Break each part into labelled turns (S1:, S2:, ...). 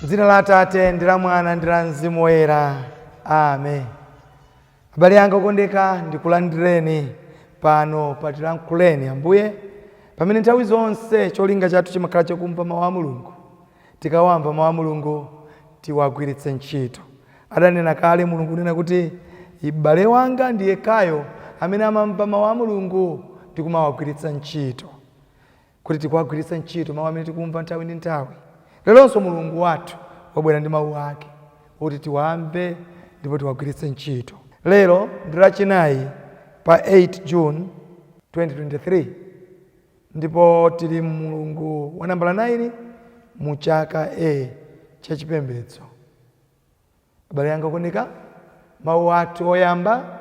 S1: M'dzina la Atate ndi la Mwana ndi la Mzimu Woyera. Amen. Abale anga okondeka, ndikulandireni pano pa Tilankhuleni Ambuye, pamene nthawi zonse cholinga chathu chimakhala chakumva mawu a Mulungu. Tikawamva mawu a Mulungu, tiwagwiritse ntchito. Adanena kale Mulungu kunena kuti m'bale wanga ndi yekhayo amene amamva mawu a Mulungu ndi kumawagwiritsa ntchito. Kuti tikuwagwiritsa ntchito mawu amene tikumva nthawi ndi nthawi. Leronso Mulungu wathu wabwera ndi mawu ake oti tiwamve ndipo tiwagwiritse ntchito. Lero ndi Lachinayi pa 8 June 2023 ndipo tili mulungu wa nambala 9 mu chaka A cha chipembedzo. Abale anga okondeka, mawu athu oyamba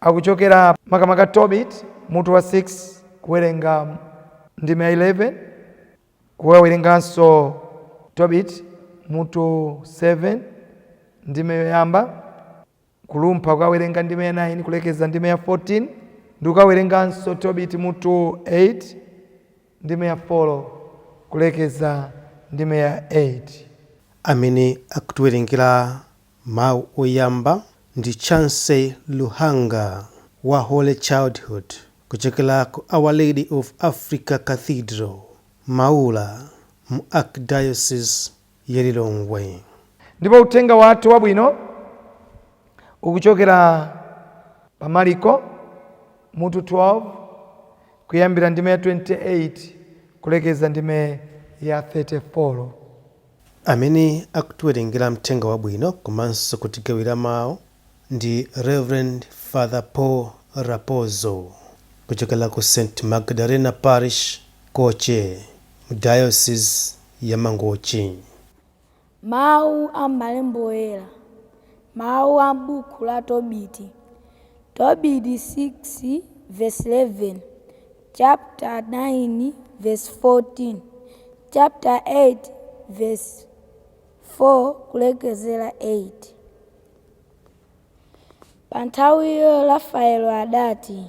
S1: akuchokera makamaka Tobit mutu wa 6 kuwerenga ndime ya 11, kuwerenganso Tobit mutu 7 ndime yoyamba, kulumpha kukawerenga ndime ya 9 kulekeza ndime ya 14, ndi kukawerenganso Tobit mutu 8 ndime ya 4 kulekeza ndime ya 8.
S2: Amene akutiwerengera mawu oyamba ndi Chance Luhanga wa Holy Childhood kuchokera ku Our Lady of Africa Cathedral, Maula, mu Archdiocese ya Lilongwe.
S1: Ndipo uthenga wathu wabwino ukuchokera pa Mariko mutu 12 kuyambira ndime ya 28 kulekeza ndime ya 34.
S2: Amene akutiwerengera mthenga wabwino komanso kutigawira mawu ndi Reverend Father Paul Rapozo kuchokera ku St Magdalena Parish, Koche, mu Diocese ya Mangochi.
S3: Mawu a m'Malemba Oyera. Mawu a m'buku la Tobiti. Tobiti 6 verse 11, chapter 9 verse 14, chapter 8 verse 4 kulekezera 8. Pa nthawiyo Rafaelo adati,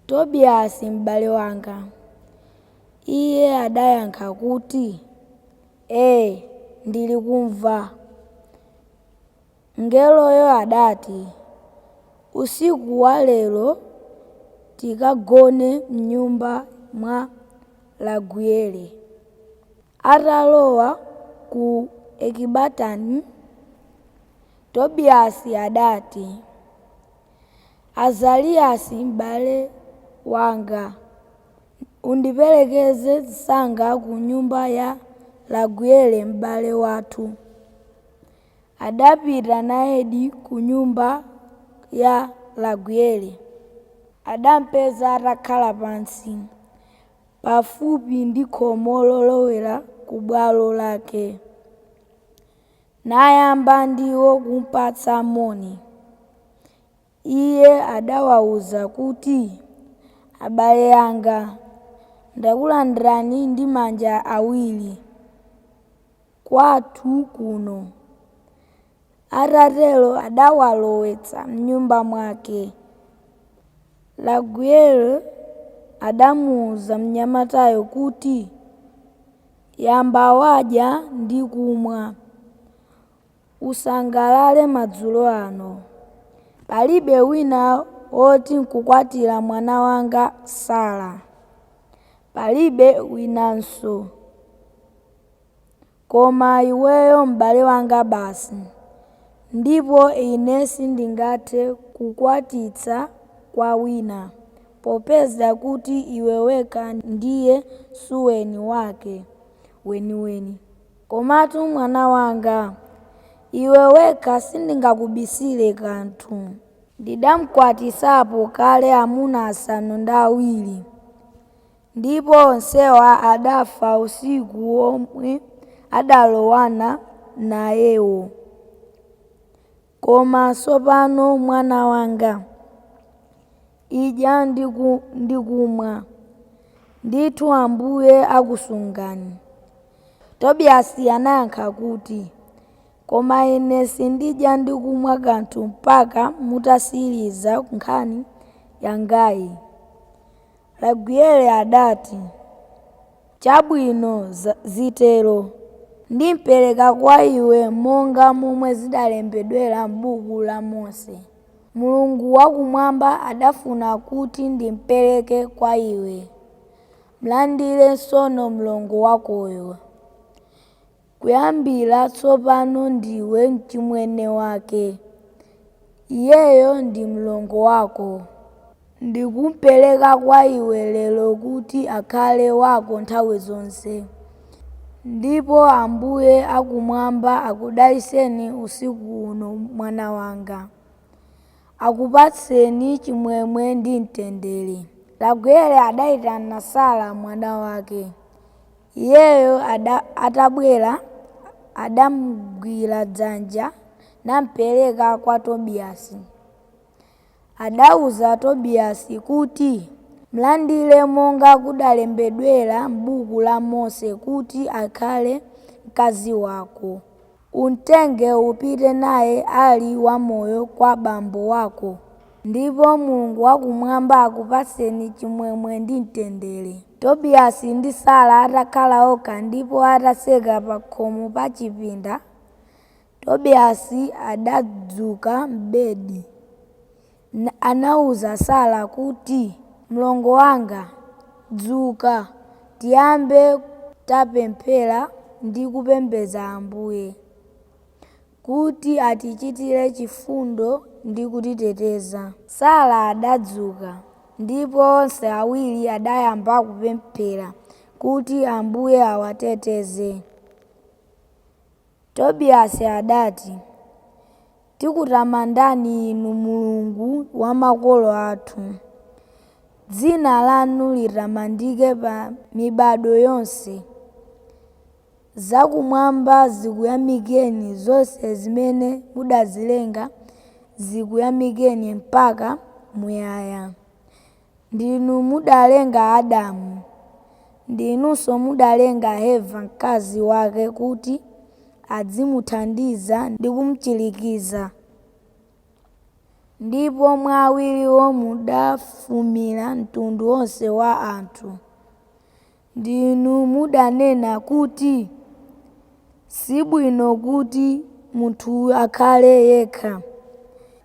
S3: Tobiyasi m'bale wanga. Iye adayankha kuti, Ee, ndili kumva. Mngeloyo adati, Usiku wa lero tikagone m'nyumba mwa Raguele. Atalowa ku Ekibatani, Tobiyasi adati, Azariyasi m'bale wanga, undiperekeze msanga ku nyumba ya Raguele m'bale wathu. Adapita nayedi ku nyumba ya Raguele. Adampeza atakhala pansi, pafupi ndi khomo lolowera ku bwalo lake, nayamba ndiwo kumpatsa moni. Iye adawawuza kuti, Abale anga, ndakulandirani ndi manja awiri kwathu kuno. Atatero adawalowetsa m'nyumba mwake. Raguele adamuwuza mnyamatayo kuti, Yamba wadya ndi kumwa, usangalale madzulo ano. Palibe wina woti nkukwatira mwana wanga Sara. Palibe winanso. Koma iweyo m'bale wanga basi. Ndipo ine sindingathe kukwatitsa kwa wina, popeza kuti iwe wekha ndiye suweni wake weniweni. Komatu mwana wanga, iwe wekha sindingakubisire kanthu. Ndidamkwatisapo kale amuna 7, ndipo onsewa adafa usiku womwe adalowana nayewo. Koma tsopano mwana wanga, idya ndi kumwa, ndithu Ambuye akusungani. Tobiyasi anayankha kuti, Koma ine sindidya ndi kumwa kanthu mpaka mutasiriza nkhani yangayi. Raguele adati, Chabwino, zitero. Ndimpereka kwa iwe monga momwe zidalembedwera m'buku la Mose. Mulungu wakumwamba adafuna kuti ndimpereke kwa iwe. Mlandire tsono mlongo wakoyo. Kuyambira tsopano ndiwe mchimwene wake. Iyeyo ndi mlongo wako. Ndikumpereka kwa iwe lero kuti akhale wako nthawi zonse. Ndipo Ambuye akumwamba akudalitseni usiku uno mwana wanga. Akupatseni chimwemwe ndi mtendere. Raguele adayitana Sara mwana wake. Iyeyo atabwera adamugwira dzanja nampereka kwa Tobiyasi. Adawuza Tobiyasi kuti, mlandire monga kudalembedwera m'buku la Mose kuti akhale mkazi wako. Umtenge upite naye ali wamoyo kwa bambo wako. Ndipo Mulungu wakumwamba akupatseni chimwemwe ndi mtendere. Tobiyasi ndi Sara atakhala okha ndipo atatseka pa khomo pa chipinda, Tobiyasi adadzuka m'bedi. Anawuza Sara kuti, mlongo wanga, dzuka, tiyambe tapemphera ndi kupembedza Ambuye, kuti atichitire chifundo ndi kutiteteza. Sara adadzuka, ndipo onse awiri adayamba kupemphera kuti Ambuye awateteze. Tobiyasi adati, tikutamandani inu Mulungu wa makolo athu. Dzina lanu litamandike pa mibado yonse. Zakumwamba zikuyamikeni, zonse zimene mudazilenga zikuyamikeni mpaka muyaya. Ndinu mudalenga Adamu, ndinunso mudalenga Eva mkazi wake kuti adzimuthandiza ndi kumuchirikiza. Ndipo mwa awiriwo mudafumira mtundu wonse wa anthu. Ndinu mudanena kuti, sibwino kuti munthu akhale yekha.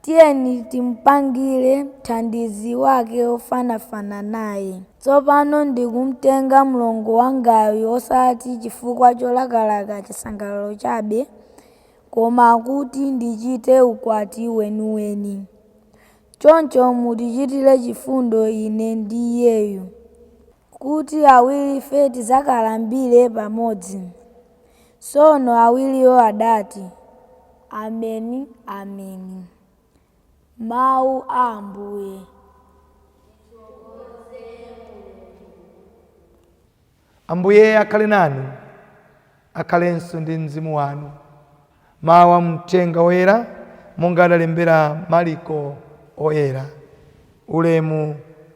S3: Tiyeni timpangire mthandizi wake ofanafana naye. Tsopano ndikumtenga mlongo wangayu osati chifukwa cholakalaka chisangalalo chabe, koma kuti ndichite ukwati weniweni. Choncho mutichitire chifundo ine ndi iyeyu, kuti awirife tidzakalambire pamodzi. Tsono awiriwo adati, Ameni, ameni. Mawu a Ambuye.
S1: Ambuye akhale nanu, akhalenso ndi mzimu wanu. Mawu a Mthenga Woyera monga adalembera Mariko Oyera. Ulemu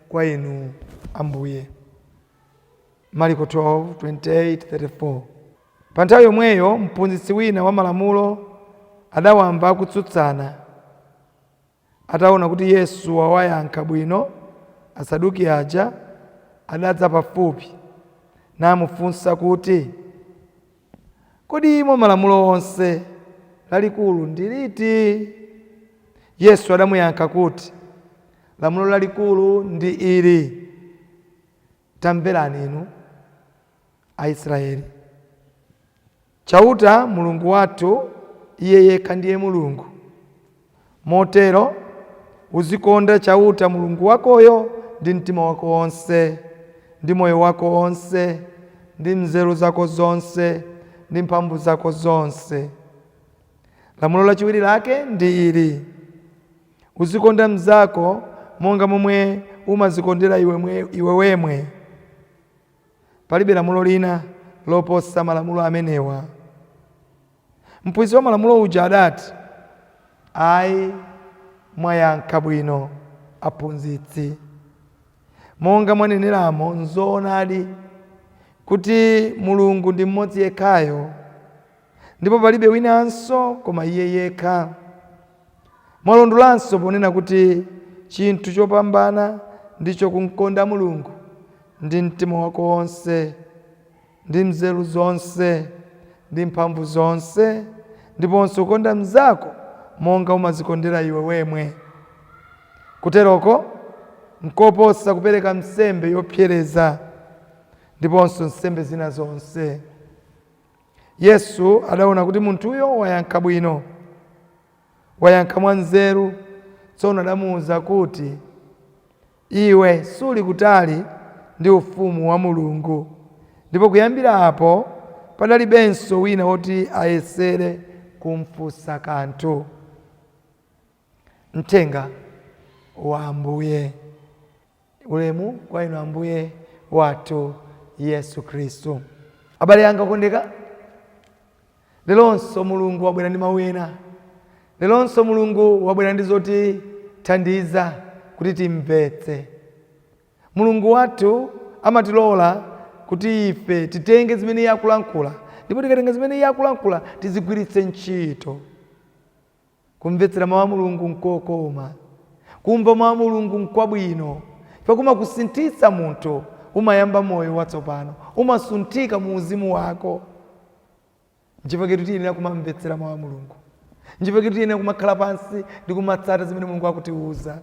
S1: kwa inu Ambuye. Mariko 12, 28, 34. Pa nthawi yomweyo mphunzitsi wina wa malamulo adawamva akutsutsana. Ataona kuti Yesu wawayankha bwino Asaduki aja, adadza pafupi namufunsa kuti, Kodi mwa malamulo onse lalikulu ndi liti? Yesu adamuyankha kuti, Lamulo lalikulu ndi ili, Tamverani inu Aisraeli. Chauta Mulungu wathu, Iye yekha ndiye Mulungu. Motero uzikonda Chauta Mulungu wakoyo ndi mtima wako wonse, ndi moyo wako wonse, ndi nzeru zako zonse, ndi mphamvu zako zonse. Lamulo lachiwiri lake ndi ili: uzikonda mnzako monga momwe umadzikondera iwe wemwe. Palibe lamulo lina loposa malamulo amenewa. Mphunzitsi wa malamulo uja adati, Ayi, mwayankha bwino, aphunzitsi. Monga mwaneneramo nzoonadi kuti Mulungu ndi mmodzi yekhayo, ndipo palibe winanso koma Iye yekha. Mwalondolanso ponena kuti chinthu chopambana ndicho kumkonda Mulungu ndi mtima wako wonse, ndi nzeru zonse, ndi mphamvu zonse, ndiponso kukonda mnzako monga umadzikondera iwe wemwe. Kuteroko nkoposa kupereka nsembe yopsereza ndiponso nsembe zina zonse. Yesu adaona kuti munthuyo wayankha bwino, wayankha mwanzeru. Tsono adamuwuza kuti, iwe suli kutali ndi ufumu wa Mulungu. Ndipo kuyambira apo padalibenso wina woti ayesere kumfunsa kanthu. Mthenga wa Ambuye. Ulemu kwa inu Ambuye wathu Yesu Khristu. Abale anga okondeka, leronso Mulungu wabwera ndi mawu ena. Leronso Mulungu wabwera ndi zotithandiza kuti timvetse. Mulungu wathu amatilola kuti ife titenge zimene Iye akulankhula, ndipo tikatenga zimene Iye akulankhula tizigwiritse ntchito. Kumvetsera mawu a Mulungu nkokoma. Kumva mawu a Mulungu nkwabwino, chifukwa kumakusinthitsa munthu, umayamba moyo watsopano, umasunthika mu uzimu wako. Nchifukwa chake tiyenera kumamvetsera mawu a Mulungu. Nchifukwa chake tiyenera kumakhala pansi ndi kumatsata zimene Mulungu akutiuza.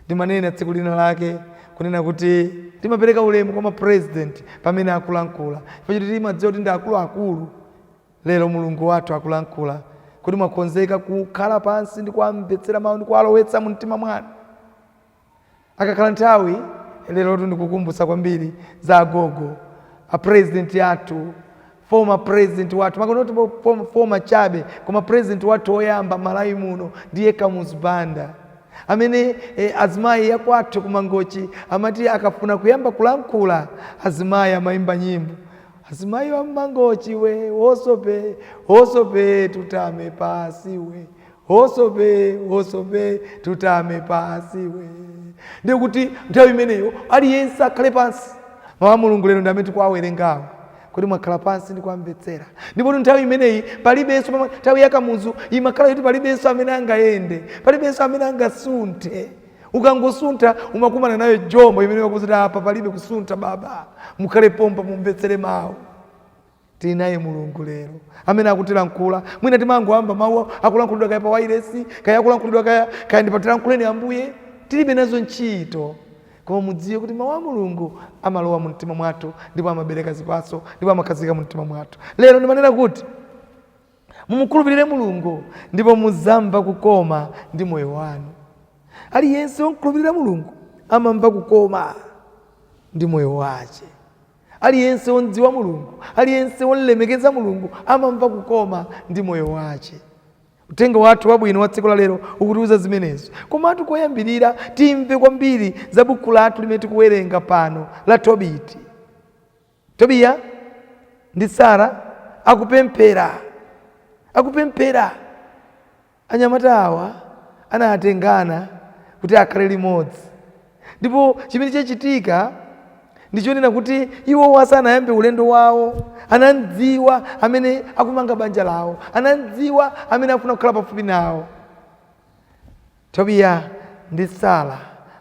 S1: Ndimanena tsiku lina lake kunena kuti timapereka ulemu kwa ma president pamene akulankhula, chifukwa choti timadziwa kuti ndi akuluakulu. Lero Mulungu wathu akulankhula kuti mwakonzeka kukhala pansi ndi kuwamvetsera mawu ndi kuwalowetsa mu mtima mwanu. Akakhala nthawi lerotu ndikukumbutsa kwambiri za agogo a president athu, former president wathu, makonoti former chabe, koma president wathu woyamba Malawi muno ndiye Kamuzu Banda, amene azimayi akwathu kumangochi amati akafuna kuyamba kulankhula azimayi amayimba nyimbo, azimayi wa Mangochi we wosope wosope tutame pasi we wosope wosope tutame pasi we. Ndiye kuti nthawi imeneyo aliyense akhale pansi. Mawu a Mulungu lero ndi amene tikuwawerengawo, kuti mwakhala pansi ndi kuwamvetsera. Ndipo nthawi imeneyi palibenso, nthawi ya Kamuzu imakhala kuti palibenso amene angayende, palibenso amene angasunthe. Ukangosuntha umakumana nayo jombo imene imakuti apa palibe kusuntha baba, mukhale pompa mumvetsere mawu. Tili naye Mulungu lero amene akutilankhula. Mwina timangoyamba mawu akulankhulidwa kaya pa wailesi, kaya akulankhulidwa kaya ndi patilankhuleni Ambuye, tilibe nazo ntchito. Koma mudziwe kuti mawu a Mulungu amalowa mu mtima mwathu ndipo amabereka zipatso ndipo amakhazika mu mtima mwathu. Lero ndimanena kuti mumukhulupirire Mulungu ndipo muzamva kukoma ndi moyo wanu. Aliyense womkhulupirira Mulungu amamva kukoma ndi moyo wace. Aliyense womdziwa Mulungu, aliyense womlemekeza Mulungu amamva kukoma ndi moyo wace. Uthenga wathu wabwino wa tsiku la lero ukutiuza zimenezo. Komatu koyambirira timve kwambiri za buku lathu limene tikuwerenga pano la Tobiti. Tobiya ndi Sara akupemphera, akupemphera. Anyamata awa anatengana kuti akhale limodzi, ndipo chimene chachitika ndichonena kuti iwo asanayambe ulendo wawo anamdziwa amene akumanga banja lawo, anamdziwa amene akufuna kukhala pafupi nawo. Tobiya ndi Sara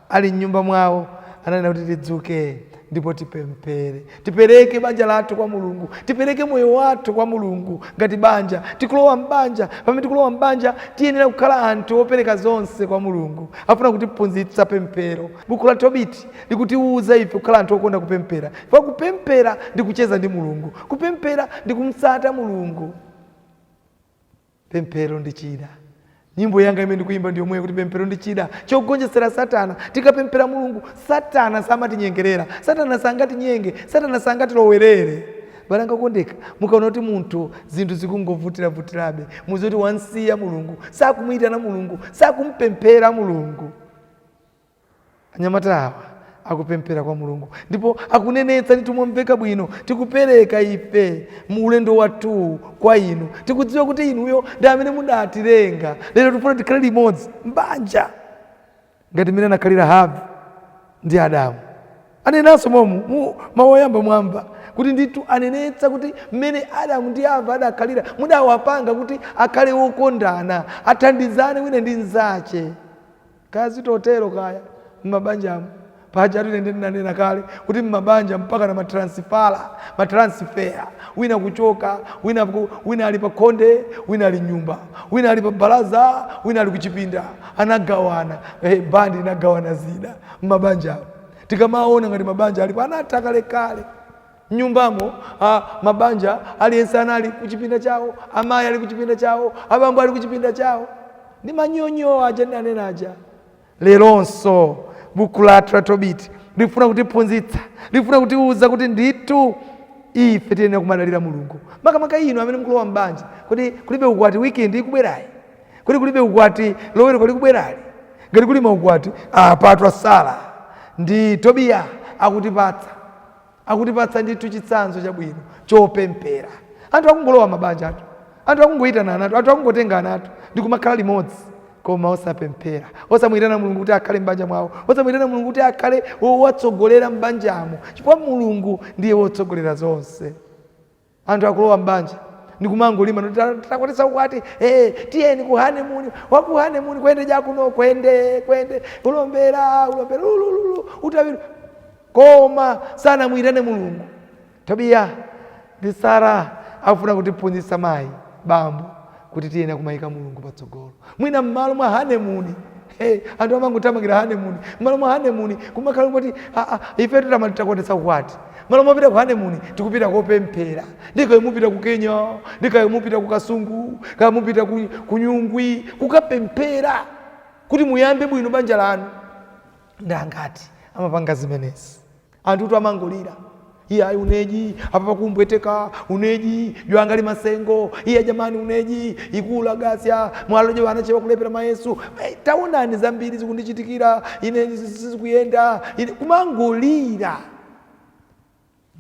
S1: ali mnyumba mwawo ananena kuti tidzuke ndipo tipemphere, tipereke banja lathu kwa Mulungu, tipereke moyo wathu kwa Mulungu ngati banja. Tikulowa mbanja, pamene tikulowa mbanja tiyenera kukhala anthu opereka zonse kwa Mulungu. Afuna kutiphunzitsa pemphero. Buku la Tobiti likutiwuza ife kukhala anthu okonda kupemphera, chifukwa kupemphera ndi kucheza ndi Mulungu, kupemphera ndi kumtsata Mulungu. Pemphero ndi chida. Nyimbo yanga imene ndikuyimba ndi yomweyo kuti pemphero ndi chida chogonjetsera Satana. Tikapemphera Mulungu, Satana samatinyengerera, Satana sangatinyenge, Satana sangatilowerere. Abale anga okondeka, mukaona kuti munthu zinthu zikungovutiravutirabe, mudziwe kuti wansiya Mulungu, sakumuyitana Mulungu, sakumpemphera Mulungu. Anyamata awa akupemphera kwa Mulungu ndipo akunenetsa ndithu momveka bwino, tikupereka ife mu ulendo wathu kwa inu, tikudziwa kuti inuyo ndi amene mudatilenga. Lero tifuna tikhale limodzi mbanja ngati mmene anakhalira Hava ndi Adamu. Anenanso momu mu mawu oyamba mwamva kuti ndithu anenetsa kuti mmene Adamu ndi Hava adakhalira, mudawapanga kuti akhale wokondana, athandizane wina ndi mnzache. Kaya zitotero kaya m'mabanjamo. Paja ine ndinanena kale kuti mmabanja mpaka na matransfala, matransfer, wina kuchoka wina, wina ali pa khonde, wina ali nyumba, wina ali pa balaza, wina ali kuchipinda. Anagawana, bandi inagawana zida mmabanja. Tikamaona ngati mabanja alipo anatha kalekale. Nyumbamo, mabanja aliyense anali kuchipinda chawo, amayi ali kuchipinda chawo, abambo ali kuchipinda chawo, ndi manyonyo aja ndinanena aja. Leronso buku lathu la Tobiti lifuna kutiphunzitsa, lifuna kutiuza kuti ndithu ife tiyenera kumadalira Mulungu. Makamaka inu amene mukulowa mbanja, kuti kulibe ukwati weekend ikubwerayi, kuti kulibe ukwati Loweruka likubwerali, ngati kuli maukwati apatu Sara ndi Tobiya akutipatsa ndithu chitsanzo chabwino chopempera. Anthu akungolowa mabanja athu, anthu akungoyitana anatu, anthu akungotenga anatu ndi kumakhala limodzi, koma osapemphera, osamuyitana Mulungu kuti akhale m'banja mwawo, osamuyitana Mulungu kuti akhale wowatsogolera m'banjamo, chifukwa Mulungu ndiye wotsogolera zonse. Anthu akulowa m'banja ndikumangolima, takwatisa ukwati, tiyeni ku honeymoon, waku honeymoon kwende jakuno, kwende kwende, kulombera kulombera lulululu utawiri, koma sanamuyitane Mulungu. Tobiya ndi Sara akufuna kutiphunzitsa, mayi, bambo, kuti tiyena kumayika Mulungu patsogolo. Mwina m'malo mwa honeymoon, hey, anthu amangothamangira honeymoon, m'malo mwa honeymoon kumakhala kuti ife titamati takwatisa ukwati, m'malo mopita ku honeymoon tikupita kopemphera. Ndikaye mupita ku Kenya, ndikaye mupita ku Kasungu, kaya mupita ku Nyungwi kukapemphera kuti muyambe bwino banja lanu. Ndangati amapanga zimenezi? Anthu tu amangolira, iye ayi, uneji apa pakumbweteka, uneji jwanga li masengo, iye jamani, uneji ikula gasya mwaloje wanachewa kulepera mayesu. Taonani zambiri zikundichitikira ine, sizikuyenda ine, kumangolira.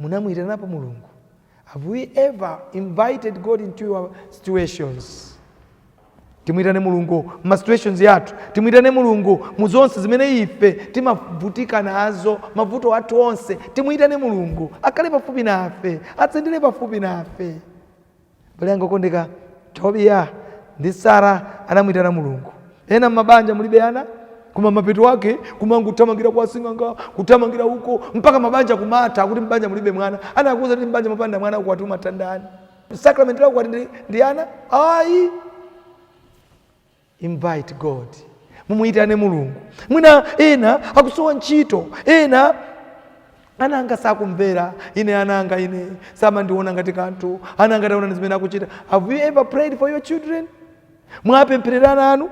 S1: Munamuyitanapo Mulungu? Have we ever invited God into your situations? Timuyitane Mulungu ma situations yathu, timuyitane Mulungu mu zonse zimene ife timavutika nazo, mavuto athu onse. Timuyitane Mulungu akhale pafupi nafe, atsendere pafupi nafe. Abale anga okondeka, Tobiya ndi Sara anamuyitana Mulungu. Ena mmabanja mulibe ana, koma mapeto ake kumangothamangira kwa asing'anga, kuthamangira uko mpaka mabanja kumatha, kuti mbanja mulibe mwana. Anakuuza kuti mbanja mapanda mwana ukwati umathandani? Sacrament la ukwati ndi ana? Ayi. Invite God, mumuyitane Mulungu. Mwina ena akusowa ntchito, ena ana anga sakumvera ine, ana anga ine samandiona ngati kanthu, ana anga taona zimene akuchita. Have you ever prayed for your children? Mwapempherera ana anu?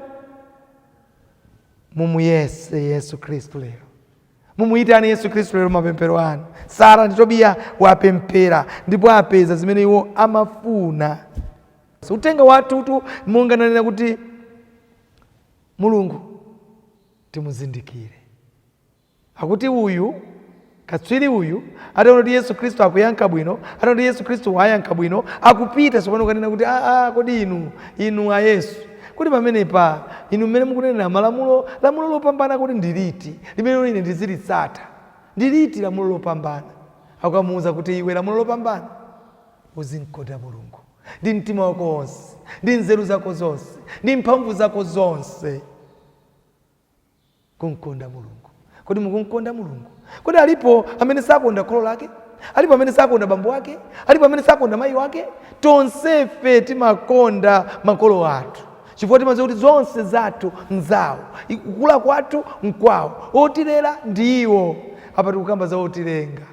S1: Mumuyese Yesu Khristu lero, mumuyitane Yesu Khristu lero mapemphero anu. Sara ndi Tobiya wapemphera ndipo apeza zimene iwo amafuna. Uthenga wathutu monga nanena kuti Mulungu timuzindikire, akuti uyu katswiri uyu ataona kuti Yesu Khristu akuyankha bwino, ataona kuti Yesu Khristu wayankha bwino, akupita tsopano kanena kuti, aa, kodi inu a Yesu, kuti pamenepa inu mmene mukunena malamulo, lamulo lopambana kuti ndiliti limene ine ndizilitsata? Ndiliti lamulo lopambana? Akukamuwuza kuti, iwe, lamulo lopambana, uzinkonda Mulungu ndi mtima wako wonse, ndi nzeru zako zonse, ndi mphamvu zako zonse. Kumkonda Mulungu. Kodi mukumkonda Mulungu? Kodi alipo amene sakonda kholo lake? Alipo amene sakonda bambo wake? Alipo amene sakonda mayi wake? Tonsefe timakonda makolo athu, chifukwa timadziwa kuti zonse zathu nzawo, kukula kwathu nkwawo, otilera ndi iwo. Apa tikukamba za otilenga,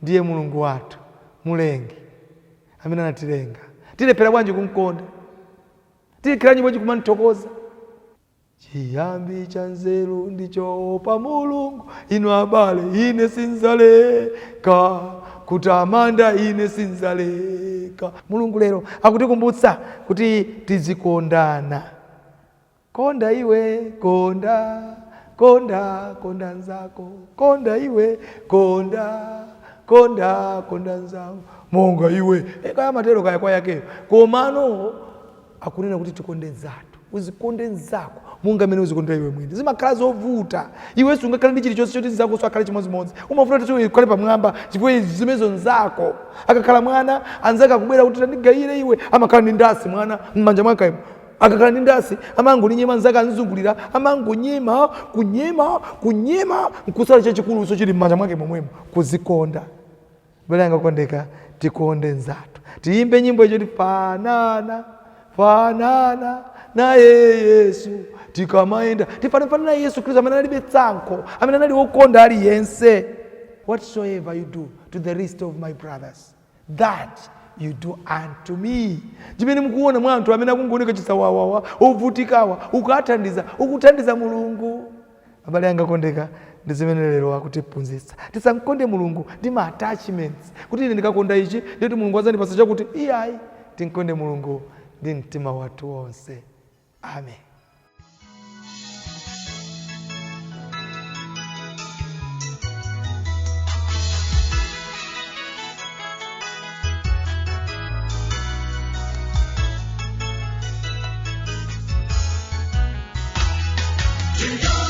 S1: ndiye Mulungu wathu, Mulengi amene anatilenga. Tilephera bwanji kumkonda? Tilepheranji bwanji kumanthokoza? Chiyambi cha nzeru ndichoopa Mulungu. Inu abale, ine sinzaleka kutamanda, ine sinzaleka. Mulungu lero akutikumbutsa kuti tizikondana. Konda iwe, konda, konda, konda nzako, konda iwe, konda, konda, konda nzako monga iwe. Kaya matero kaya kwa yakeyo, komano akunena kuti tikonde nzathu. Uzikonde nzako monga mmene uzikondera iwe mwini. Zimakhala zovuta. Iwenso ungakhale ndi chilichonse choti nzako so akhale chimodzimodzi, umafuna kuti ukhale pamwamba, chifukwa zimenezo nzako. Akakhala mwana, anzake akubwera kuti tandigayire iwe, amakhala ndi ndasi mwana m'manja mwakemo. Akakhala ndi ndasi amangolinyema, nzake anzungulira, amangonyema, kunyema, kunyema, nkusala chachikuluso chili m'manja mwake momwemo. Kuzikonda. Abale anga okondeka, tikonde nzathu. Tiyimbe nyimbo icho, tifanana fanana naye Yesu. Tikamayenda tifanafana naye Yesu Khristu, amene analibe tsankho, amene anali wokonda aliyense. Whatsoever you do to the least of my brothers, that you do unto me. Chimene mukuona mwa anthu amene akungooneka chisawawawa, ovutikawa, ukathandiza, ukuthandiza Mulungu. Abale anga okondeka, ndi zimene lero akutiphunzitsa. Tisamkonde Mulungu ndi ma attachments, kuti ine ndikakonda ichi nditi Mulungu adzandipatsa chakuti. Iyayi, tinkonde Mulungu ndi mtima wathu wonse. Amen.
S4: Tiyamikire.